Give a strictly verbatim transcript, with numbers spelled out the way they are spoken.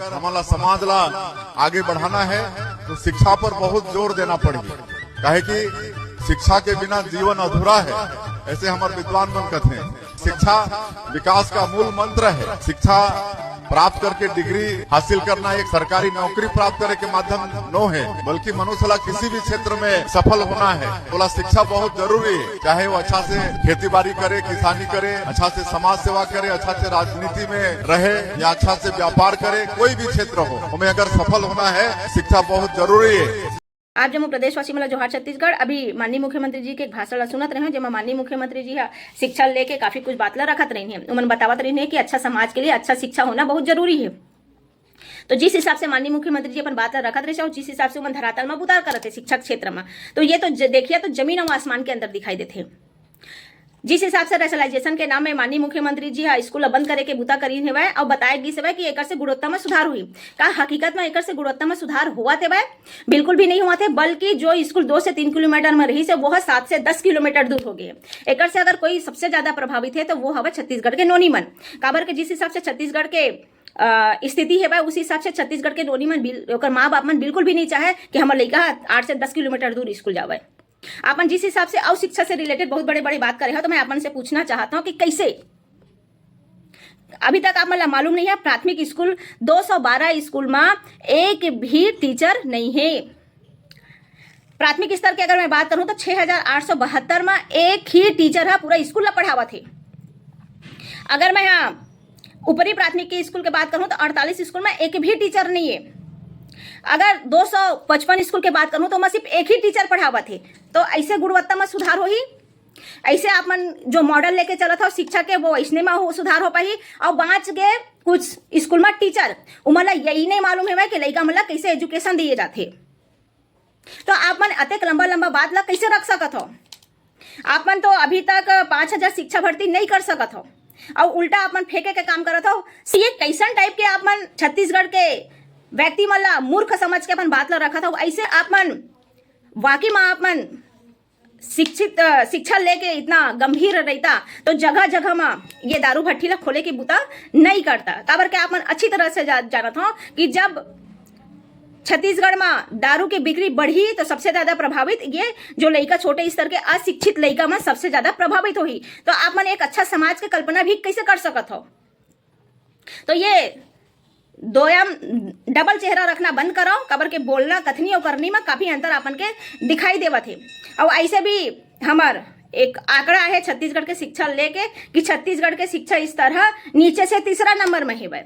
अगर हमन ला समाज ला आगे बढ़ाना है तो शिक्षा पर बहुत जोर देना पड़ही, काहे कि शिक्षा के बिना जीवन अधूरा है, ऐसे हमर विद्वान मन कथे। शिक्षा विकास का मूल मंत्र है। शिक्षा प्राप्त करके डिग्री हासिल करना एक सरकारी नौकरी प्राप्त करे के माध्यम नो है, बल्कि मनुष्य ला किसी भी क्षेत्र में सफल होना है, ओला शिक्षा बहुत जरूरी है। चाहे वो अच्छा से खेती बाड़ी करे, किसानी करे, अच्छा से समाज सेवा करे, अच्छा से राजनीति में रहे या अच्छा से व्यापार करे, कोई भी क्षेत्र हो, ओमे अगर सफल होना है, शिक्षा बहुत जरूरी है। आप जम्मो प्रदेशवासी मन ला जोहार छत्तीसगढ़। अभी माननीय मुख्यमंत्री जी के एक भाषण ला सुनत रहे, जेमा माननीय मुख्यमंत्री जी ह शिक्षा लेके काफी कुछ बात ला रखत रहिन हे। उमन बतावत रहिन हे कि अच्छा समाज के लिए अच्छा शिक्षा होना बहुत जरूरी है। तो जिस हिसाब से माननीय मुख्यमंत्री जी अपन बात ला रखत रहिस हे और जिस हिसाब से उमन धरातल में उतार करत हे शिक्षा क्षेत्र में, तो ये तो ज-, देखिए तो जमीन और आसमान के अंदर दिखाई देते हैं। जिस हिसाब से रेशनलाइजेशन के नाम में माननीय मुख्यमंत्री जी हा स्कूल ला बंद करे के बुता करीन हेवय और बताए गिस हेवय कि एकर से गुणवत्ता में सुधार होही, का हकीकत में एकर से गुणवत्ता में सुधार होवत हेवय? बिल्कुल भी नहीं होवत हे, बल्कि जो स्कूल दो से तीन किलोमीटर में रहिस हे, वो सात से दस किलोमीटर दूर हो गए। एकर से अगर कोई सबसे ज्यादा प्रभावित है तो वो हवय छत्तीसगढ़ के नोनी मन। काबर के जिस हिसाब से छत्तीसगढ़ के अ, स्थिति हेवय, उस हिसाब से छत्तीसगढ़ के नोनी मन बिल-, ओकर माँ बाप मन बिल्कुल भी नहीं चाहे कि हमर लइका ह आठ से दस किलोमीटर दूर स्कूल जावय। आपन जिस हिसाब से अउ शिक्षा से रिलेटेड बहुत बड़े बड़े बात करे हो, तो मैं आपन से पूछना चाहता हूँ कि कैसे अभी तक आप मन ला मालूम नहीं है, प्राथमिक स्कूल दो सौ बारह स्कूल में एक भी टीचर नहीं है। प्राथमिक स्तर के अगर मैं बात करूँ तो छः हजार आठ सौ बहत्तर में एक ही टीचर है पूरा स्कूल ला पढ़ावत है। अगर मैं यहाँ ऊपरी प्राथमिक के स्कूल के बात करूँ तो अड़तालीस स्कूल में एक भी टीचर नहीं है। अगर दो सौ पचपन स्कूल के बात करूँ तो मैं सिर्फ एक ही टीचर पढ़ावत है। तो ऐसे गुणवत्ता में सुधार होही? ऐसे आप मन जो मॉडल लेके चलत हो शिक्षा के, वो ऐसने में हो, सुधार हो पाही? और बाँच के कुछ स्कूल में टीचर, उमन ला यही नहीं मालूम है कि लइका मन ला कैसे एजुकेशन दिए जाते। तो आप मन अतेक लंबा लंबा बात ला कैसे रख सकत हो? आप मन तो अभी तक पाँच हजार शिक्षा भर्ती नहीं कर सकत हो और उल्टा आप मन फेंके के काम करत हो। ये कैसन टाइप के आप मन छत्तीसगढ़ के व्यक्ति मन ला मूर्ख समझ के अपन बात ला रखत हो? ऐसे आप मन वाकई में आप मन शिक्षित, अ, शिक्षा लेके इतना गंभीर रहता तो जगह जगह में ये दारू भट्टी ला खोले की बुता नहीं करता। काबर के आप मन अच्छी तरह से जा, जानत हो कि जब छत्तीसगढ़ में दारू के बिक्री बढ़ी तो सबसे ज्यादा प्रभावित ये जो लइका, छोटे स्तर के अशिक्षित लइका मन सबसे ज्यादा प्रभावित होही। तो आप मन एक अच्छा समाज के कल्पना भी कैसे कर सकत हो? तो ये दोयम डबल चेहरा रखना बंद करो, काबर के बोलना कथनी और करनी में काफी अंतर आपन के दिखाई देवत है। और ऐसे भी हमर एक आंकड़ा है छत्तीसगढ़ के शिक्षा लेके कि छत्तीसगढ़ के शिक्षा स्तर ह नीचे से तीसरा नंबर में हेवय।